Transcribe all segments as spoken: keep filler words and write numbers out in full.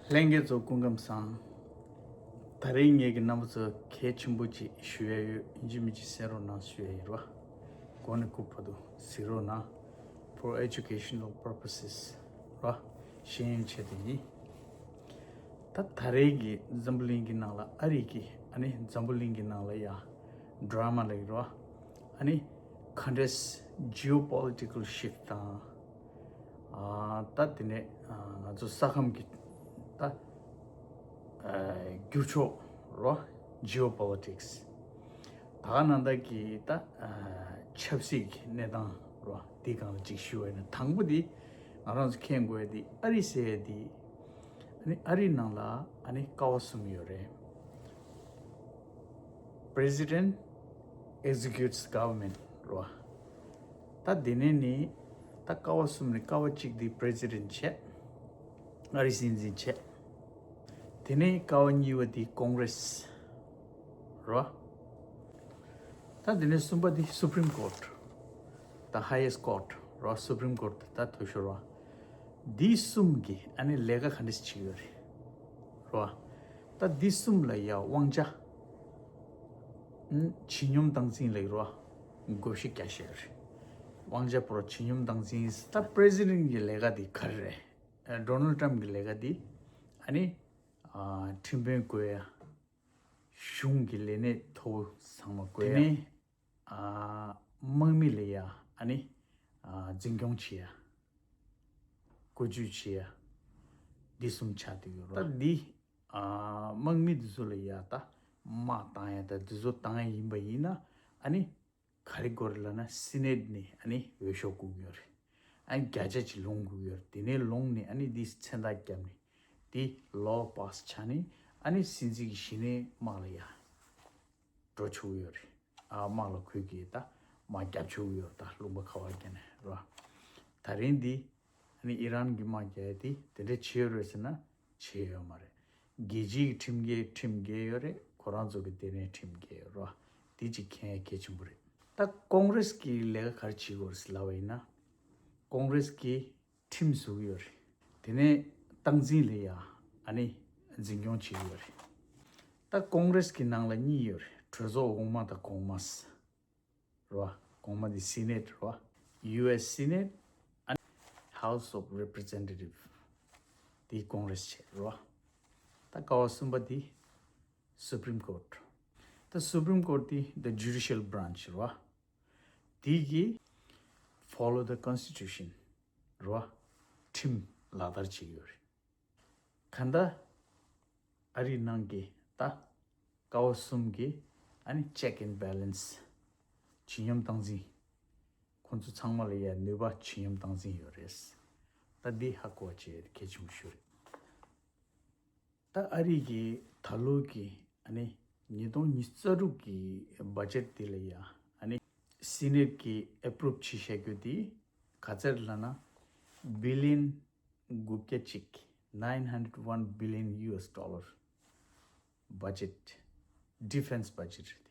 ལྷན་རྒྱས་ཚོ་སྐུ་ཁམས་བཟང་། ད་རེས་ངེད་ཀྱི་རྣམ་པ་ཚོ་གལ་ཆེན་པོ་ཅིག་ཞུ་ཡ་ཡོད། ཡིན་གཅིག་མིན་གཅིག་གསན་རོགས་གནང་ཞུ་ཡ་ཡིན་རོ། གོ་ནས་སྐུ་བར་དུ་གཟིགས་རོགས་གནང་། For educational purposes རོ། ཤེས་ཡོན་ཆེད་དུ་ཡིན། ད་ད་རེས་ཀྱི་འཛམ་བུ་གླིང་གི་ནང་ལ་ཨ་རི་གི་ཨ་ནི་འཛམ་བུ་གླིང་གི་ནང་ལ་ཡ་ཌ་ར་མ་ལ་ཡིན་རོ། ཨ་ནི་countries geopolitical shift དང་། ཨ་ད་དེ་ནས་ཨ་ང་ཚོ་ས་ཁམས་ཀྱི་ད་ཨ་འགྱུར་ཕྱོགས་རོ། Geopolitics ད་ག་ནང་བཞིན་གྱི་ད་ཨ་ཆབ་སྲིད་ཀྱི་གནས་སྟངས་རོ། འདི་སྒང་ལ་ཅིག་ཞུ་བ་ཡིན་ན། དང་པོ་འདི་ང་རང་ཚོ་མཁྱེན་དགོས་ཡ་འདི་ཨ་རི་ཟེར་ཡ་འདི་ཨ་ནི་ཨ་རི་ནང་ལ་ཨ་ནི་ཀ་བ་གསུམ་ཡོད་རེད། President executes government རོ། ད་དེ་ནས་ནི་ད་ཀ་བ་གསུམ་ནི་ཀ་བ་གཅིག་དེ་President བྱས། ཨ་རི་སྲིད་འཛིན་བྱས། དེ་ནས་ཀ་བ་གཉིས་པ་དེ་Congress རོ། ད་དེ་ནས་གསུམ་པ་དེ་Supreme Court ད་Highest Court རོ། Supreme Court ད་མཐོ་ཤོས་རོ། འདི་གསུམ་གྱི་ཨ་ནི་ལས་ཀ་ག་འདྲ་ཞིག་བྱེད་ཀྱི་ཡོད་རེད་རོ། ད་འདི་གསུམ་ལ་ཡ་དབང་ཆ་ཨུམ་ཇི་སྙོམས་སྟངས་འཛིན་ལ་ཡོད་རོ། བགོ་བཤའ་རྒྱག་བཞིན་ཡོད་རེད། དབང་ཆ་པོ་རོ་ཇི་སྙོམས་སྟངས་འཛིན། ད་President གི་ལས་ཀ་འདི་ག་རེ་རེད། ཨ་Donald Trump གི་ལས་ཀ་འདི་ཨ་ནི་ཨ་ཁྲིམས་དཔོན་བསྐོ་ཡ། གཞུང་གི་ལས་སྣེ་མཐོ་པོ་ཚང་མ་བསྐོ་ཡ། དེ་ནས་ཨ་དམག་མི་ལ་ཡ་ཨ་ནི་ཨ་འཛིན་སྐྱོང་བྱེད་ཡ། བཀོལ་སྤྱོད་བྱེད་ཡ། འདི་གསུམ་ཆགས་བསྡད་ཡོད་རེད། ད་འདི་ཨ་དམག་མི་འདི་ཚོ་ལ་ཡ་ད་དམག་བཏང་ཡ་ད་འདི་ཚོ་བཏང་ཡ་ཡིན་པ་ཡིན་ན་ཨ་ནི་ག་རེ་དགོས་རེད་ལབ་ན་Senate ནས་ཨ་ནི་འོས་ཤོག་བསྐུར་གྱི་ཡོད་རེད། ཨ་ནི་བརྒྱ་ཆ་གཅིག་ལོངས་དགོས་ཀྱི་ཡོད་རེད། དེ་ནས་ལོངས་ནས་ཨ་ནི་འདི་མཚན་རྟགས་བརྒྱབ་ནས་འདི་law pass ཆགས་ནས་ཨ་ནི་སྲིད་འཛིན་གྱི་གཞི་ནས་དམག་ལ་ཡ་འགྲོ་ཆོག་གི་ཡོད་རེད། ཨ་དམག་ལ་ཁོས་ཀྱིས་ད་དམག་རྒྱབ་ཆོག་གི་ཡོད་རེད། ད་ལུང་པ་ག་བ་བརྒྱབ་ནས་རོ། ད་རིང་འདི་ཨ་ནི་ཨི་རན་གྱི་དམག་རྒྱག་ཡ་དེ་དེ་འདྲ་བྱས་ཡོད་རེད་ཟེར་ན་བྱས་ཡོད་མ་རེད། རྒྱལ་སྤྱིའི་ཁྲིམས་འགལ་ཁྲིམས་འགལ་ཡོད་རེད། ཁོ་རང་ཚོ་གི་དེ་ནས་ཁྲིམས་འགལ་ཡོད་རོ། དེ་གཅིག་མཁྱེན་ཡ་གལ་ཆེན་པོ་རེད། ད་ཀོང་རེས་ཀྱི་ལས་ཀ་ག་རེ་བྱེད་དགོས་རེད་ལབ་པ་ཡིན་ན། ཀོང་རེས་ཀྱིས་ཁྲིམས་བཟོ་གི་ཡོད་རེད། དེ་ནས་སྟངས་འཛིན་ལ་ཡ་ཨ་ནི་འཛིན་སྐྱོང་བྱེད་ཀྱི་ཡོད་རེད། ད་ཀོང་རེས་ཀྱི་ནང་ལ་གཉིས་ཡོད་རེད། གྲོས་ཚོགས་འོག་མ་དང་གོང་མ། རོ། གོང་མ་དེ་Senate རོ། ཡུ་ཨེས་Senate ཨ་ནི་House of Representative དེ་ཀོང་རེས་བྱས་རོ། ད་ཀ་བ་གསུམ་པ་དེ་Supreme Court ད་Supreme Court དེ་the judicial branch རོ། དེ་གིས་follow the constitution རོ། ཁྲིམས་ལག་བསྟར་བྱེད་ཀྱི་ཡོད་རེད། གང་ལྟར་ཨ་རིའི་ནང་གི་ད་ཀ་བ་གསུམ་གྱི་ཨ་ནི་check and balance ཇི་སྙོམས་སྟངས་འཛིན། ཁོང་ཚོ་ཚང་མ་ལ་ཡ་ནུས་པ་ཇི་སྙོམས་སྟངས་འཛིན་ཡོད་རེད། ད་འདི་ཧ་གོ་བ་བྱེད་གལ་ཆེན་པོ་ཞིག་རེད། ད་ཨ་རི་གི་ད་ལོ་གི་ཨ་ནི་ཉིས་སྟོང་ཉི་ཤུ་རྩ་དྲུག་གི་budget དེ་ལ་ཡ་ཨ་ནི་Senate གི་approve བྱེད་བཞག་རྒྱུ་དེ་ག་ཚད་ལབ་ན་billion དགུ་བརྒྱ་གཅིག nine hundred one billion U S dollar budget, defense budget རེད།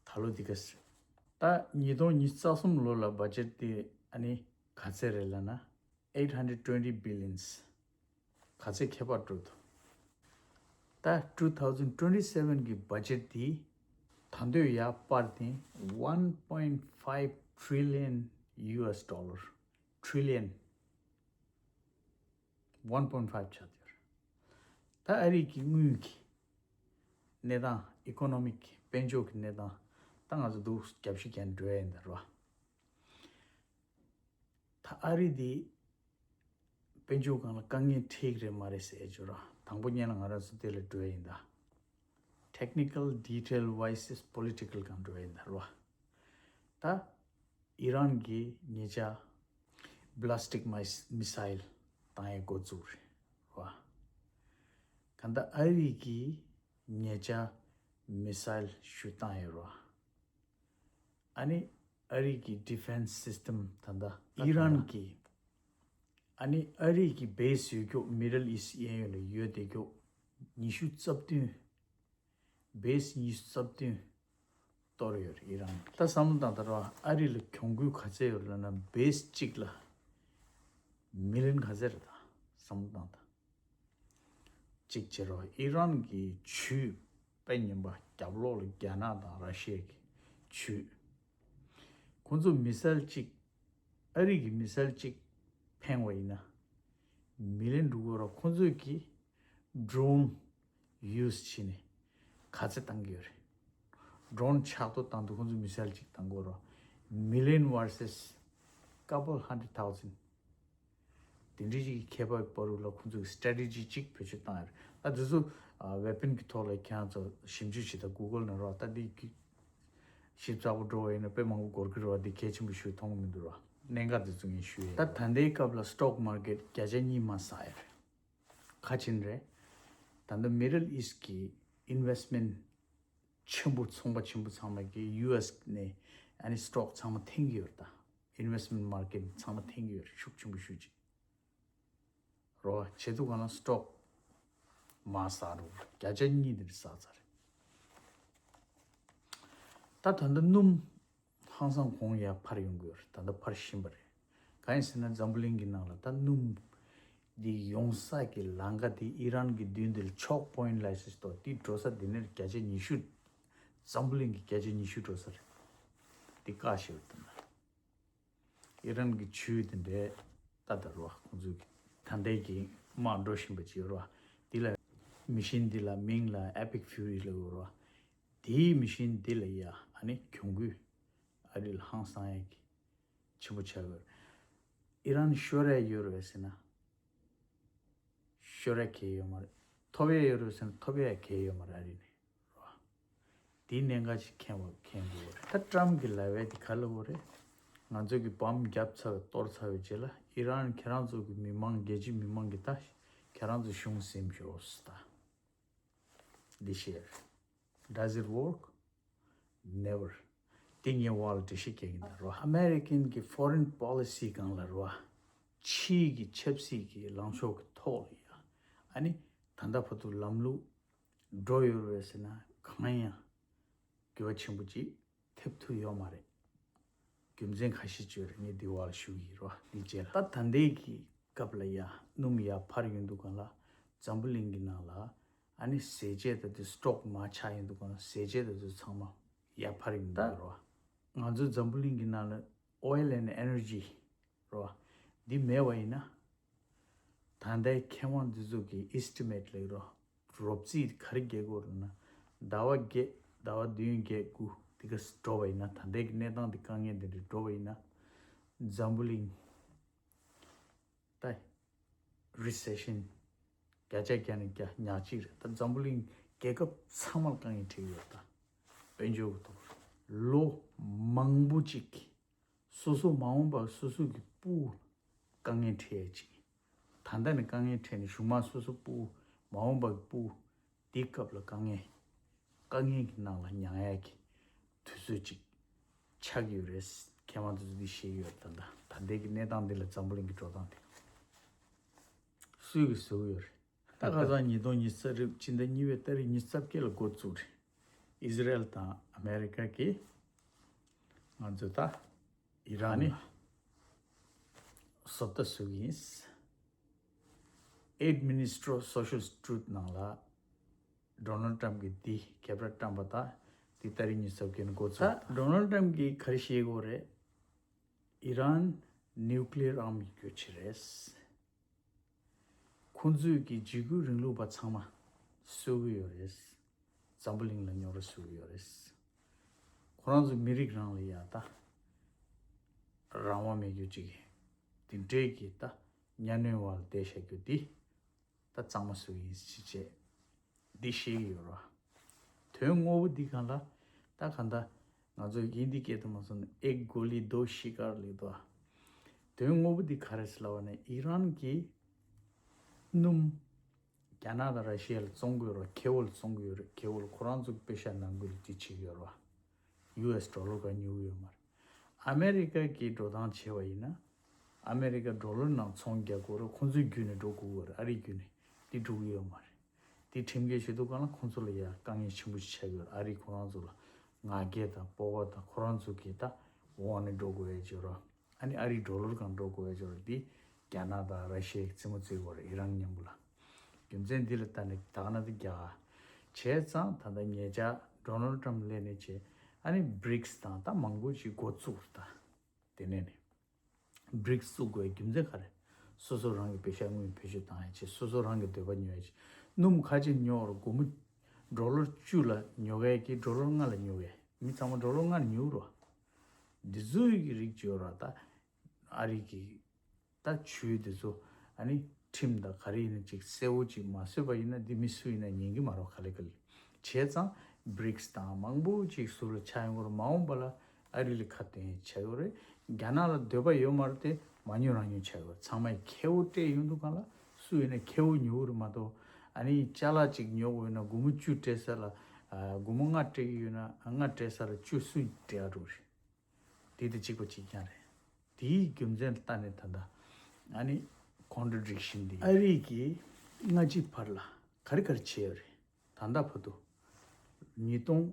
ད་ལོ་འདི་ག་ཟེར། ད་ཉིས་སྟོང་ཉི་ཤུ་རྩ་གསུམ་ལོ་ལ་budget དེ་ཨ་ནི་ག་ཚད་རེད་ལབ་ན་eight hundred twenty billions ག་ཚད་ཁྱད་པར་འགྲོ་འདུག་ད་two thousand twenty seven གི་budget དེ་ད་འདོད་ཡ་པར་དེ་one point five trillion U S dollar, trillion one point five ཆགས་ཡོད་རེད། ད་ཨ་རི་གི་དངུལ་གྱི་གནས་སྟངས་economic དཔལ་འབྱོར་གྱི་གནས་སྟངས་ད་ང་ཚོ་འདུག་རྒྱབ་ཤིག་ཀྱང་འགྲོ་ཡ་ཡིན་ད་རོ། ད་ཨ་རི་འདི་དཔལ་འབྱོར་སྒང་ལ་དཀའ་ངལ་འཕྲད་ཀྱི་རེད་མ་རེད་ཟེར་ཡ་ཅིག་རོ། དང་པོ་ཉིད་ལ་ང་རང་ཚོ་དེ་ལ་འགྲོ་ཡ་ཡིན་ད། Technical detail wise is political སྒང་འགྲོ་ཡ་ཡིན་ད་རོ། ད་ཨི་རན་གྱིས་ཉེ་ཆར་ballistic mis- missile བཏང་ཡས་འགོ་བཙུགས་རེད་རོ། གང་ལྟར་ཨ་རི་གིས་ཉེ་ཆར་missile ཞུ་བཏང་ཡོད་རོ། ཨ་ནི་ཨ་རི་གི་defense system ད་ལྟ་ཨི་རན་གྱི་ཨ་ནི་ཨ་རི་གི་base ཡོད་རྒྱུ་Middle East གཡས་གཡོན་ལ་ཡོད་བསྡད་རྒྱུ་ཉི་ཤུ་རྩ་བདུན། Base ཉི་ཤུ་རྩ་བདུན་གཏོར་ཡོད་རེད་ཨི་རན་གྱིས། ད་བསམ་བློ་བཏང་ད་ར་ཨ་རི་ལ་གྱོང་གུད་ག་ཚད་ཡོད་རེད་ལབ་ན་base གཅིག་ལ་million ག་ཚད་རེད། ད་བསམ་བློ་བཏང་ད། གཅིག་བྱེད་རོགས། ཨི་རན་གྱི་ཇུས་དཔེ་ཉིན་པ་རྒྱབ་ལོགས་ལ་རྒྱ་ནག་དང་ར་ཤི་ཡ་གི་ཇུས། ཁོང་ཚོ་མི་སེལ་གཅིག་ཨ་རི་གི་མི་སེལ་གཅིག་འཕེན་བ་ཡིན་ན། མི་ལན་འགྲོ་གི་རོགས། ཁོང་ཚོས་ཀྱི་ཌོ་རོན་ཡུ་སི་བྱས་ནས་ག་ཚད་བཏང་གི་ཡོད་རེད། ཌོ་རོན་ཆག་ཐོ་བཏང་དུས་ཁོང་ཚོས་མི་སེལ་གཅིག་བཏང་གི་རོགས། Million versus couple hundred thousand། དེ་འདྲའི་ཞིག་གི་ཁྱད་པར་བར་དུ་ལ་ཁོང་ཚོས་strategy་གཅིག་བེད་སྤྱོད་བཏང་ཡོད་རེད། ད་དེ་ཚོ་ཝེ་པན་གི་ཐོག་ལ་ཁྱེད་རང་ཚོ་ཞིབ་འཇུག་བྱེད་དང་གུ་གལ་ནང་རོགས། ད་འདི་གི་ཞིབ་ཚགས་པོ་འགྲོ་བ་ཡིན་ན་དཔེ་མང་པོ་འགོར་གི་རེད་བ། འདི་གལ་ཆེན་པོ་ཞིག་མཐོང་གི་མི་འདུག་རོགས། གནད་འགག་འདི་ཚོ་ངས་ཞུ་ཡ། ད་ད་ལྟའི་སྐབས་ལ་stock market་བརྒྱ་ཆ་གཉིས་མར་ཟག་ཡོད་རེད། ག་ཅི་རེད། ད་ལྟ་Middle East་གི་investment་ཆེན་པོ་ཚོང་པ་ཆེན་པོ་ཚང་མ་གི་ཡུ་ཨེས་ནས་ཨ་ནི་stock་ཚང་མ་འཐེན་གི་ཡོད་རེད། ད་investment market་ཚང་མ་འཐེན་གི་ཡོད་རེད། ཤུགས་ཆེན་པོ་ཤུགས་ཆེ། རོ་བྱེད་དུས་གང་ལ་stock་མར་ཟག་རུ་བརྒྱ་ཆ་གཉིས་འདིར་ཟག་ཚར་རེད། ད་ད་ལྟ་སྣུམ་ཧང་སང་གོང་ཡར་འཕར་ཡོང་གི་ཡོད་རེད། ད་ལྟ་འཕར་བཞིན་པ་རེད། གང་ཡིན་ཟེར་ན་འཛམ་བུ་གླིང་གི་ནང་ལ་ད་སྣུམ་འདི་ཡོང་ས་གི་ལམ་ཁ་འདི་ཨི་རན་གྱི་མདུན་འདིར་choke point་ལབ་ཤེས་ཏོ། འདི་འགྲོ་ས་འདི་ནས་བརྒྱ་ཆ་ཉི་ཤུ། འཛམ་བུ་གླིང་གི་བརྒྱ་ཆ་ཉི་ཤུ་འགྲོ་ས་རེད། འདི་བཀག་ཤེས་པ་དང་། ཨི་རན་གྱི་ཇུས་དེ་འདྲའི་ལྟ་དར་བ་ཁོང་ཚོས་ཀྱི་ད་ལྟའི་གི་དམག་འགྲོ་བཞིན་པ་ཅིག་ཡོད་ར། འདི་ལ་མི་ཤིན་འདི་ལ་མིང་ལ་Epic Fury་ལ་ཡོད་ར། དེའི་མི་ཤིན་འདི་ལ་ཡ་ཨ་ནི་གྱོང་གུད་ཨ་རི་ལ་ཧང་སང་ཡ་གི་ཆེན་པོ་ཆགས་ཡོད། ཨི་རན་ཤོར་ཡ་ཡོད་རེད་ཟེར་ན། ཤོར་ཡ་གལ་ཡོད་མ་རེད། ཐོབ་ཡ་ཡོད་རེད་ཟེར་ན་ཐོབ་ཡ་གལ་ཡོད་མ་རེད་ཨ་རི་ནས་ར། དེའི་གནད་འགག་ཅིག་མཁྱེན་པ་མཁྱེན་དགོས་རེད། ད་ཏྲམ་གྱི་ལབ་ཡ་དེ་ག་ལབ་དགོས་རེད། ང་ཚོ་གི་བམ་བརྒྱབ་ཚར་བའི་གཏོར་ཚར་བའི་རྗེས་ལ་ཨི་རན་ཁྱེད་རང་ཚོ་གི་མི་མང་རྒྱལ་སྤྱིའི་མི་མང་གི་ད་ཁྱེད་རང་ཚོ་གཞུང་སེམས་ཤོག་ད། འདི་ཤེར། Does it work? Never. དེ་ངའི་བར་ལ་འགྲེལ་བཤད་རྒྱག་གི་འདུག་རོ། American་གི་foreign policy་སྒང་ལ་རོ། ཕྱིའི་གི་ཆབ་སྲིད་ཀྱི་ལངས་ཕྱོགས་ཀྱི་ཐོག་ལ་ཡ། ཨ་ནི་ད་ལྟ་བར་དུ་ལམ་ལུགས་འགྲོ་ཡོད་རེད་ཟེར་ན་གང་ཡང་འགྱུར་བ་ཆེན་པོ་ཅིག་ཐེབས་ཐུབ་ཡོད་མ་རེད། རྒྱུ་མཚན་ཁ་ཤས་ཅིག་ཡོད་རེད། ངས་འདི་བར་ཞུ་གི་ཡིན་རོ། འདི་རྗེས་ལ་ད་ད་ལྟའི་གི་སྐབས་ལ་ཡ་སྣུམ་ཡར་འཕར་ཡོང་དུས་སྒང་ལ་འཛམ་བུ་གླིང་གི་ནང་ལ་ཨ་ནི་ཟས་བཅད་ད་དུ་stock་མར་ཆག་ཡོང་དུས་སྒང་ལ་ཟས་བཅད་ད་དུ་ཚང་མ་ཡར་འཕར་ཡོང་གི་རོ། ང་ཚོ་འཛམ་བུ་གླིང་གི་ནང་ལ་oil and energy་རོ། འདི་མེད་པ་ཡིན་ན། ད་ལྟའི་མཁས་དབང་འདི་ཚོ་གི་estimate་ལས་རོ། རོབ་རྩིས་ག་རེ་རྒྱག་གི་ཡོད་རེད་ན། ཟླ་བ་བརྒྱད་ཟླ་བ་བདུན་བརྒྱད་དགུ་དེ་ག་འགྲོ་བ་ཡིན་ན། ད་ལྟའི་གི་གནས་སྟངས་འདི་དཀའ་ངལ་འདི་འདྲ་འགྲོ་བ་ཡིན་ན། འཛམ་བུ་གླིང་ད་recession་བརྒྱ་ཆ་བརྒྱ་ནས་བརྒྱ་ཉག་གཅིག་རེད། ད་འཛམ་བུ་གླིང་རྒྱལ་ཁབ་ཚང་མར་དཀའ་ངལ་འཕྲད་ཀྱི་ཡོད་རེད། ད་དཔལ་འབྱོར་གི་ཐོག་ལོ་མང་པོ་ཅིག་སོ་སོ་མ་འོངས་པར་སོ་སོ་གི་སྤུ་དཀའ་ངལ་འཕྲད་ཡ་ཅིག་ད་ལྟ་ནས་དཀའ་ངལ་འཕྲད་ནས་གཞུག་མ་སོ་སོ་སྤུ་མ་འོངས་པ་གི་སྤུ་དེའི་སྐབས་ལ་དཀའ་ངལ་དཀའ་ངལ་གྱི་ནང་ལ་མྱངས་ཡ་གི་དུས་ཚོད་ཅིག་ཆགས་ཀྱི་ཡོད་རེད། མཁས་དབང་དེ་ཚོ་འདི་བཤད་ཀྱི་ཡོད་རེད། ད་ལྟ་ད་ལྟའི་གི་གནས་སྟངས་འདི་ལ་འཛམ་བུ་གླིང་གི་འགྲོ་སྟངས་དེ་སུས་གི་བཟོ་གི་ཡོད་རེད། ད་ཁ་སང་ཉིས་སྟོང་ཉི་ཤུ་རྩ་དྲུག་སྤྱི་ཟླ་གཉིས་པའི་ཏ་རིག་ཉི་ཤུ་རྩ་བརྒྱད་ལ་འགོ་བཙུགས་རེད། ཨི་ཟི་རེལ་དང་ཨ་མེ་རི་ཀ་གིས་ང་ཚོ་ད་ཨི་རན་ནི་བཟོ་ལྟ་བཟོ་གི་ཡིན། Eight Minister of Social Truth་ནང་ལ་Donald Trump་གིས་འདི་ཁྱབ་བསྒྲགས་བཏང་པ་དང་འདི་ཏ་རིག་ཉི་ཤུ་རྩ་བརྒྱད་ནས་འགོ་བཙུགས། ད་Donald Trump་གིས་ག་རེ་བཤད་ཀྱི་ཡོད་རེད། ཨི་རན་nuclear་arm་ཡོད་ཀྱི་རེད། ཁོང་ཚོས་ཀྱི་འཇིགས་སྐུལ་རིང་ལུགས་པ་ཚང་མ་གསོད་ཀྱི་ཡོད་རེད། འཛམ་བུ་གླིང་ལ་རྙོག་དྲ་བཟོ་གི་ཡོད་རེད། ཁོ་རང་ཚོ་མི་རིགས་རང་ལ་ཡ་ད་རང་དབང་མེད་རྒྱུ་ཅིག་དེ་འདྲའི་གི་ད་གཉའ་གནོན་བ་ལ་བསྡད་བཞག་རྒྱུ་འདི་ད་གཙང་མ་བཟོ་གི་ཡིན་ཞེས་བྱས་འདི་བཤད་ཀྱི་ཡོད་རེད། དོན་དངོས་པོ་འདི་གང་ལ་ད་གང་ལྟར་ང་ཚོ་ཧིན་དི་སྐད་དུ་མ་སོང་ན་ཨེག་གོ་ལི་དོ་ཤི་ཀར་ལེགས་དོ། དོན་དངོས་པོ་འདི་ག་རེ་ཟེར་ལབ་པ་ན་ཨི་རན་གྱི་སྣུམ་རྒྱ་ནག་དང་ར་ཤི་ཡ་ལ་བཙོང་གི་ཡོད་རེད། ཁེ་བོ་ལ་བཙོང་གི་ཡོད་རེད། ཁེ་བོ་ལ་ཁོ་རང་ཚོ་གི་པེ་ཤ་ནང་ཁུལ་ལ་དེ་བྱེད་ཀྱི་ཡོད་རེད། ཡུ་ཨེས་ཌོ་ལར་ག་ཉོ་གི་ཡོད་མ་རེད། ཨ་མེ་རི་ཀ་གིས་འགྲོ་སྟངས་བྱས་པ་ཡིན་ན། ཨ་མེ་རི་ཀ་ཌོ་ལར་ནང་ཚོང་རྒྱག་དགོས་རེད། ཁོང་ཚོའི་བརྒྱུད་ནས་འགྲོ་དགོས་ཀྱི་རེད། ཨ་རིའི་བརྒྱུད་ནས་དེ་འགྲོ་གི་ཡོད་མ་རེད། དེ་ཁྲིམས་འགལ་བྱེད་དུས་གང་ལ་ཁོང་ཚོ་ལ་ཡ་དཀའ་ངལ་ཆེན་པོ་ཞིག་ཆགས་ཀྱི་ཡོད་རེད། ཨ་རིས་ཁོ་རང་ཚོ་ལ་ང་རྒྱལ་དང་སྤོབས་པ་དང་ཁོ་རང་ཚོ་གི་ད་འོག་ནས་འགྲོ་དགོས་ཡ་ཅིག་ཡོད་རེད། ཨ་ནི་ཨ་རིའི་ཌོ་ལར་སྒང་འགྲོ་དགོས་ཡ་ཅིག་ཡོད་རེད། དེ་རྒྱ་ནག་དང་ར་ཤི་ཡའི་རྩེད་མོ་རྩེ་དགོས་རེད། ཨི་རན་མཉམ་པོ་ལ། རྒྱུ་མཚན་འདི་ལ་ལྟ་ནས་ད་ག་ན་དེ་རྒྱག་བྱས་ཙང་ད་ལྟ་ཉེ་ཆར་ཌོ་ནལ་ཊམ་སླེབས་ནས་བྱས་ཨ་ནི་བྷི་རིག་སི་དང་ད་མང་པོ་ཞིག་འགོ་བཙུགས་ད། དེ་ནས་ནི་བྷི་རིག་སི་བཙུགས་དགོས་རྒྱུ་མཚན་ག་རེ། སོ་སོ་རང་གི་པེ་ཤ་དངུལ་བེད་སྤྱོད་བཏང་ཡ་བྱས་སོ་སོ་རང་གི་འདོད་པ་ཉོ་ཡ་བྱས་སྣུམ་ཁ་ཆེ་ཉོ་བར་སྒོར་མོ་ཌོ་ལར་བཅུ་ལ་ཉོ་མཁན་གྱིས་ཌོ་ལར་ལྔ་ལ་ཉོ་བས་མི་ཚང་མ་ཌོ་ལར་ལྔ་ལ་ཉོ་རོ། འདི་ཚོའི་གི་རིགས་བྱོས་ར་ད། ཨ་རི་གི་ད་ཆོས་དེ་ཚོ་ཨ་ནི་ཁྲིམས་དང་ག་རེ་ཡིན་ན་ཅིག་གསལ་བོ་ཅིག་མ་བཟོས་པ་ཡིན་ན་འདི་མི་སུ་ཡིན་ན་ཉན་གི་མ་རོགས་ག་ལེ་ག་ལེ། བྱས་ཙང་བྷི་རིག་སི་དང་མང་པོ་ཅིག་ཟུར་ལ་ཆགས་ཡོང་གི་རེད། མ་འོངས་པ་ལ་ཨ་རི་ལ་ཁ་གཏད་ཆགས་ཡོད་རེད། རྒྱ་ནག་ལ་འདོད་པ་ཡོད་མ་རེད་དེ་མ་ཉོ་རང་ཉོ་ཆགས་ཡོད་རེད། ཚང་མས་ཁེ་བོ་སྤྲད་ཡོང་དུས་གང་ལ་སུ་ཡིན་ན་ཁེ་བོ་ཉོ་གི་རེད་མ་གཏོགས་ཨ་ནི་ཅ་ལག་ཅིག་ཉོ་དགོས་ཡོད་ན་སྒོར་མོ་བཅུ་སྤྲད་ས་ལ་སྒོར་མོ་ལྔ་སྤྲད་ཀྱི་ཡོད་ན་ལྔ་སྤྲད་ས་ལ་བཅུ་སུས་སྤྲད་ཡ་འགྲོ་རེད། དེ་དང་གཅིག་པ་གཅིག་རྐྱང་རེད། དེའི་རྒྱུ་མཚན་ལ་ལྟ་ནས་ད་ལྟ་ཨ་ནི་ཀོན་ཊྲ་ཌིག་ཤན་འདི་ཨ་རི་གིས་སྔ་ཕྱི་བར་ལ་ག་རེ་ག་རེ་བྱས་ཡོད་རེད། ད་ལྟ་བར་དུ་ཉིས་སྟོང་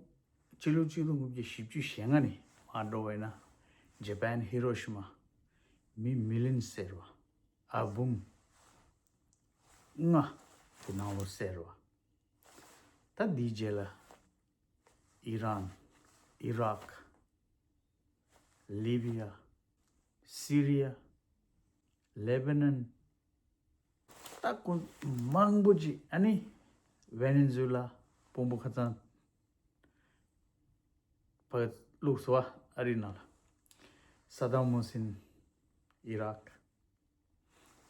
ཕྱི་ལོ་ཆིག་སྟོང་དགུ་བརྒྱ་བཞི་བཅུ་ཞེ་ལྔ་ནས་མར་འགྲོ་བ་ཡིན་ན་ཇ་པན་ཧི་རོ་ཤི་མ་མི་མི་ལི་ཡོན་བསད་རེད་བ། ཨ་འབུམ་ལྔ་དེ་ནང་ལོགས་བསད་རེད་བ། ད་འདིའི་རྗེས་ལ་ཨི་རན། ཨི་རག་ལི་བི་ཡ། སི་རི་ཡ། ལེ་བྷ་ནན། ད་ཁོ་མང་པོ་ཅིག་ཨ་ནི་ཝེ་ནེ་ཛུ་ལ་སྤོམ་པོ་ཁ་ཚང་ཕར་བླུགས་སོང་བ་ཨ་རི་ནང་ལ། ས་དཱམ་ཧུ་སིན་ཨི་རག་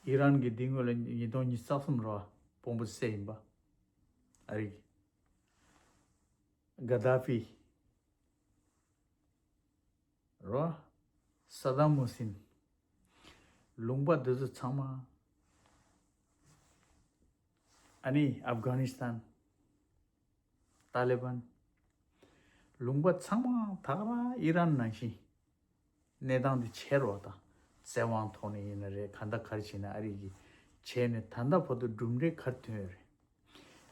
ཨི་རན་གྱི་འདི་སྔོན་ལ་ཉིས་སྟོང་ཉི་ཤུ་རྩ་གསུམ་རེད་བ་སྤོམ་པོ་བསད་ཡིན་པ། ཨ་རི་གི་ག་དཱ་ཕི་རེད་བ། ས་དཱམ་ཧུ་སིན། ལུང་པ་འདི་ཚོ་ཚང་མ་ཨ་ནི་ཨབ་གྷ་ནི་སི་ཐན། ཏཱ་ལི་བན། ལུང་པ་ཚང་མ་ད་ག་རང་ཨི་རན་ནང་བཞིན་གནས་སྟངས་འདི་ཆེ་རུ་བ་དང་བཙན་དབང་ཐོག་ནས་ཡིན་ན་རེད། གང་ལྟར་ག་རེ་བྱས་ན་ཨ་རི་གིས་བྱས་ནས་ད་ལྟ་བར་དུ་གྲུབ་འབྲས་ག་རེ་ཐོན་ཡོད་རེད།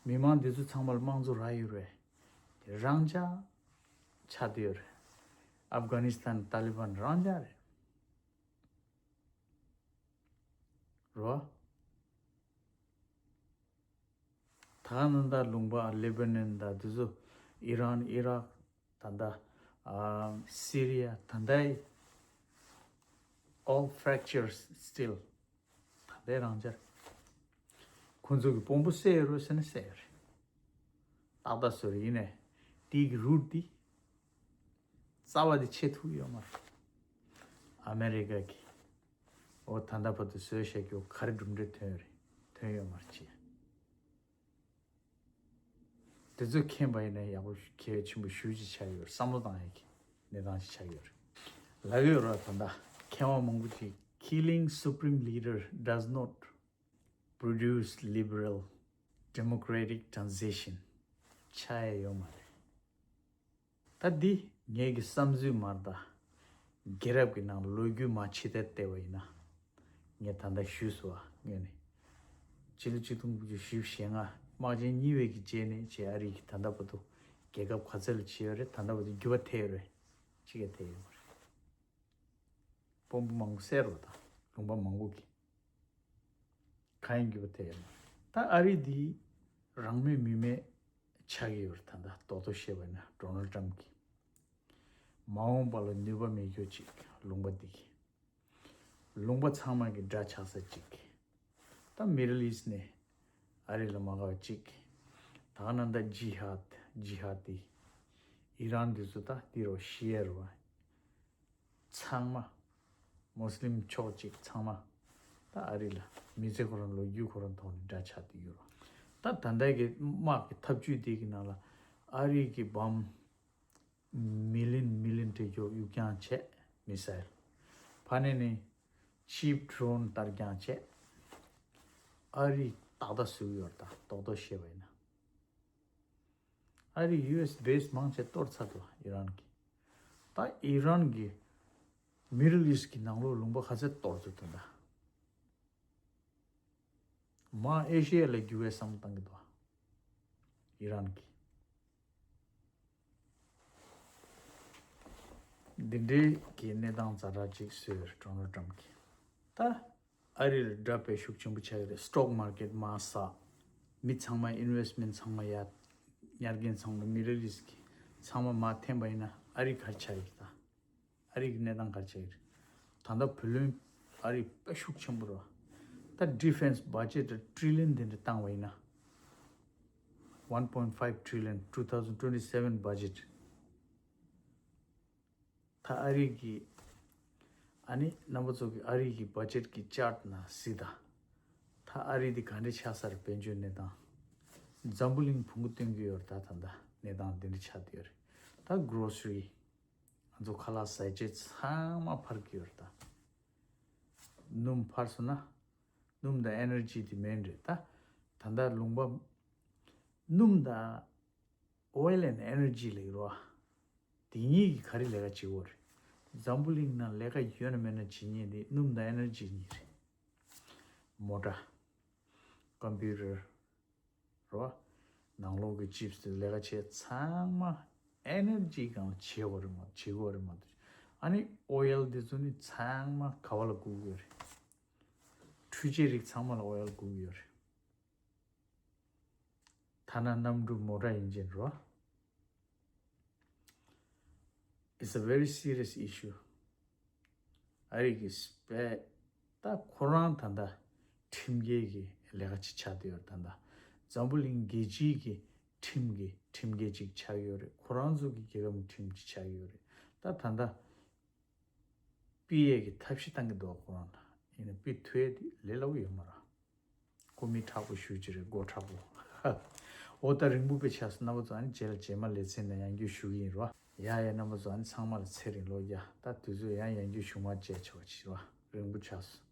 མི་མང་འདི་ཚོ་ཚང་མ་ལ་དམངས་གཙོ་རག་ཡོད་རེད། དེ་རང་འཇགས་ཆགས་བསྡད་ཡོད་རེད། ཨབ་གྷ་ནི་སི་ཐན་ཏཱ་ལི་བན་རང་འཇགས་རེད། རོ། ད་ནང་ད་ལུང་པ་ལེ་བྷ་ནན་ད་དེ་ཚོ་ཨི་རན་ཨི་རག་ད་ད་ཨ་སི་རི་ཡ་ད་ད་all fractures still ད་ལྟའི་རང་འཇགས། ཁོང་ཚོ་གི་དཔོན་པོ་བསད་ཡོད་རེད་ཟེར་ན་བསད་ཡོད་རེད། ཏག་ཏག་བཟོས་རེད། ཡིན་ནའི་དེའི་གི་རུཊ་འདི་རྩ་བ་འདི་ཆད་ཐུབ་ཡོད་མ་རེད། ཨ་མེ་རི་ཀ་གི་འོ་ད་ལྟ་བར་དུ་བཟོས་བཞག་རྒྱུ་ག་རེ་གྲུབ་འབྲས་ཐོན་ཡོད་རེད། ཐོན་ཡོད་མ་རེད་ཅེས། དེ་ཚོ་མཁྱེན་པ་ཡིན་ན་ཡག་པོ་གལ་ཆེན་པོ་ཞེ་ཅིག་ཆགས་ཡོད་རེད། བསམ་བློ་བཏང་ཡག་གི་གནས་སྟངས་ཤིག་ཆགས་ཡོད་རེད། ལབ་ཡོད་རེད། ད་ལྟ་མཁས་དབང་མང་པོ་ཅིག Killing supreme leader does not produce liberal democratic transition ཆགས་ཡ་ཡོད་མ་རེད། ད་འདི་ངེད་ཀྱི་བསམ་ཚུལ་མ་རེད་ད། རྒྱལ་རབས་ཀྱི་ནང་ལོ་རྒྱུས་མ་ཕྱི་བལྟས་བལྟས་པ་ཡིན་ན། ངས་ད་ལྟ་ཞུས་སོང་བ་སྔོན་ནས། ཕྱི་ལོ་ཆིག་སྟོང་དགུ་བརྒྱ་བཞི་བཅུ་ཞེ་ལྔ་དམག་ཆེན་གཉིས་པའི་གི་རྗེས་ནས་ཅེས་ཨ་རི་གི་ད་ལྟ་བར་དུ་རྒྱལ་ཁབ་ག་ཚོད་ལ་ཕྱེ་ཡོད་རེད། ད་ལྟ་བར་དུ་འགྱུར་བ་ཐེབས་ཡོད་རེད། ཅི་ག་ཐེབས་ཡོད་མ་རེད། དཔོན་པོ་མང་པོ་བསད་རོགས་དང་ལུང་པ་མང་པོ་གི་གང་ཡིན་འགྱུར་བ་ཐེབས་ཡོད་མ་རེད། ད་ཨ་རི་འདི་རང་མོས་མི་མེད་ཆགས་ཀྱི་ཡོད་རེད། ད་ལྟ་རྡོག་རྡོག་བཤད་པ་ཡིན་ན་ཌོ་ནལ་ཊམ་གི་མ་འོངས་པ་ལ་ནུས་པ་མེད་རྒྱུ་ཅིག་ལུང་པ་འདི་གི་ལུང་པ་ཚང་མ་གི་དགྲ་ཆགས་ས་གཅིག་ད་མི་ཌལ་ཨིསཊ་ནས་ཨ་རི་ལ་མ་དགའ་བ་གཅིག་ད་ག་ནང་ད་ཇི་ཧཱད་ཇི་ཧཱ་དི་ཨི་རན་འདི་ཚོ་ད་འདི་རུ་ཤི་ཡ་རུ་བ་ཚང་མ་མུ་སི་ལིམ་ཕྱོགས་གཅིག་ཚང་མ་ད་ཨ་རི་ལ་མི་ཚེ་ཁོ་རང་ལོ་རྒྱུས་ཁོ་རང་ཐོག་ནས་དགྲ་ཆགས་བསྡད་ཡོད་རུ་བ། ད་ད་ལྟ་གི་དམག་གི་ཐབས་ཇུས་འདི་གི་ནང་ལ་ཨ་རི་གི་བམ་མི་ལི་ཡོན་མི་ལི་ཡོན་སྤྲད་རྒྱུ་གཡུག་རྐྱང་བྱས། མི་སེལ། ཕ་ནས་ནི་ཆིབ་ཌོ་རོན་གཏོར་རྐྱང་བྱས། ཨ་རི་ཏག་ཏག་བཟོས་ཡོད་རེད། ད་རྡོག་རྡོག་བཤད་པ་ཡིན་ན། ཨ་རི་ཡུ་ཨེས་བེ་སི་མང་ཆེ་གཏོར་ཚར་འདུག་ཨི་རན་གྱི། ད་ཨི་རན་གྱི་མི་ཌལ་ཨིསཊ་གི་ནང་ལོགས་ལུང་པ་ག་ཚོད་གཏོར་ཚར་འདུག་ད། མར་ཨེ་ཤི་ཡ་ལ་རྒྱུག་པའི་བསམ་བློ་བཏང་གི་འདུག་ཨི་རན་གྱི། འདི་འདྲའི་གི་གནས་སྟངས་ཛ་དྲག་ཅིག་བཟོས་ཡོད་རེད་ཌོ་ནལ་ཊམ་གྱིས། ད་ཨ་རི་ལ་དགྲ་དཔེ་ཤུགས་ཆེན་པོ་ཆགས་ཀྱི་རེད། སི་ཊོག་མར་ཀེཊ་མར་ཟག་མི་ཚང་མ་ཨིན་ཝེ་སི་མེན་ཊི་ཚང་མ་ཡ་ཉར་མཁན་ཚང་མ་མི་ཌལ་ཨི་སི་ཊི་གི་ཚང་མ་མར་འཐེན་པ་ཡིན་ན་ཨ་རི་ག་རེ་ཆགས་ཡོད་རེད་ད། ཨ་རི་གི་གནས་སྟངས་ག་རེ་ཆགས་ཡོད་རེད། ད་ལྟ་བུ་ལོན་ཨ་རི་དཔེ་ཤུགས་ཆེན་པོ་རེད་བ། ད་ཌི་ཕེན་སི་བ་ཇེ་ཊི་ཊི་རི་ལི་ཡོན་དེ་འདྲ་བཏང་བ་ཡིན་ན། one point five trillion two thousand twenty-seven budget. ད་ཨ་རི་གི་ཨ་ནི་རྣམ་པ་ཚོ་གི་ཨ་རི་གི་བ་ཇེ་ཊི་གི་ཅར་ཊི་ནང་གཟིགས་དང་། ད་ཨ་རི་འདི་ག་འདྲ་ཆགས་ས་རེད། དཔལ་འབྱོར་གནས་སྟངས། འཛམ་བུ་གླིང་ཕུང་པོ་སྟོན་གྱི་ཡོད་རེད། ད་ད་ལྟ་གནས་སྟངས་འདི་འདྲ་ཆགས་བསྡད་ཡོད་རེད། ད་གྷོ་རོ་སི་རི། ང་ཚོ་ཁ་ལག་ཟ་ཆས་ཚང་མ་འཕར་གྱི་ཡོད་རེད་ད། སྣུམ་འཕར་སོང་ན། སྣུམ་དང་ཨེ་ནར་ཇི་དེ་མེན་རེད་ད། ད་ལྟ་ལུང་པ། སྣུམ་དང་ཨོ་ཡིལ་ཨེན་ཨེ་ནར་ཇི་ལབ་ཀྱི་རེད་བ། དེ་གཉིས་ཀྱིས་ག་རེ་ལས་ཀ་བྱེད་ཀྱི་ཡོད་རེད། འཛམ་བུ་གླིང་ནང་ལས་ཀ་ཡོད་ན་མེད་ན་བྱེད་མཁན་དེ་སྣུམ་དང་ཨེ་ནར་ཇི་གཉིས་རེད། མོ་ཊ། ཀམ་པུ་ཊར། རེད་བ། ནང་ལོགས་ཀྱི་ཅིབ་སི་དེ་ལས་ཀ་བྱེད་ཚང་མ་ཨེ་ནར་ཇིའི་སྒང་ལ་བྱེད་དགོས་རེད་མ་བྱེད་དགོས་རེད་མ་གཏོགས། ཨ་ནི་ཨོ་ཡིལ་དེ་ཚོ་ནི་ཚང་མ་ག་བ་ལ་སྒུག་གི་ཡོད་རེད། འཕྲུལ་ཆས་རིགས་ཚང་མ་ལ་ཨོ་ཡིལ་སྒུག་གི་ཡོད་རེད། ཐ་ན་གནམ་གྲུ་མོ་ཊ་ཡིན་ཕྱིན་རེད་བ། It's a very serious issue. ཨ་རི་གི་སྤེ་ད་ཁོ་རང་ད་ལྟ་ཁྲིམས་འགལ་གྱི་ལས་ཀ་ཅིག་ཆགས་བསྡད་ཡོད་རེད་ད་ལྟ། འཛམ་བུ་གླིང་རྒྱལ་སྤྱིའི་གི་ཁྲིམས་ཀྱི་ཁྲིམས་འགལ་ཅིག་ཆགས་ཡོད་རེད། ཁོ་རང་ཚོ་གི་རྒྱལ་ཁབ་ཁྲིམས་ཅིག་ཆགས་ཡོད་རེད། ད་ད་ལྟ་སྤེལ་ཡས་ཀྱི་ཐབས་ཤེས་བཏང་གི་འདུག་ཁོ་རང་ལ་ཡིན་ན་དཔེ་ཐུབ་ཡས་དེ་ལས་སླ་པོ་ཡོད་མ་རེད། ཁོ་མི་དྲག་པོ་ཞེ་ཅིག་རེད། མགོ་དྲག་པོ། འོ་ད་རིང་པོ་དཔེ་ཆགས་སོང་། རྣམ་པ་ཚོ་ཨ་ནི་རྗེས་ལ་རྗེས་མ་ལེ་ཚན་ནང་ཡང་བསྐྱར་ཞུ་གི་ཡིན་རོ། ཡ་ཡ་རྣམ་པ་ཚོ་ཨ་ནི་ཚང་མ་ལ་ཚེ་རིང་ལོ་ཡ། ད་དུས་ཚོད་ཡང་ཡང་བསྐྱར་ཞུ་མ་བྱས་ཆོག་ཅིག་རོ། རིང་པོ་ཆགས་སོང་།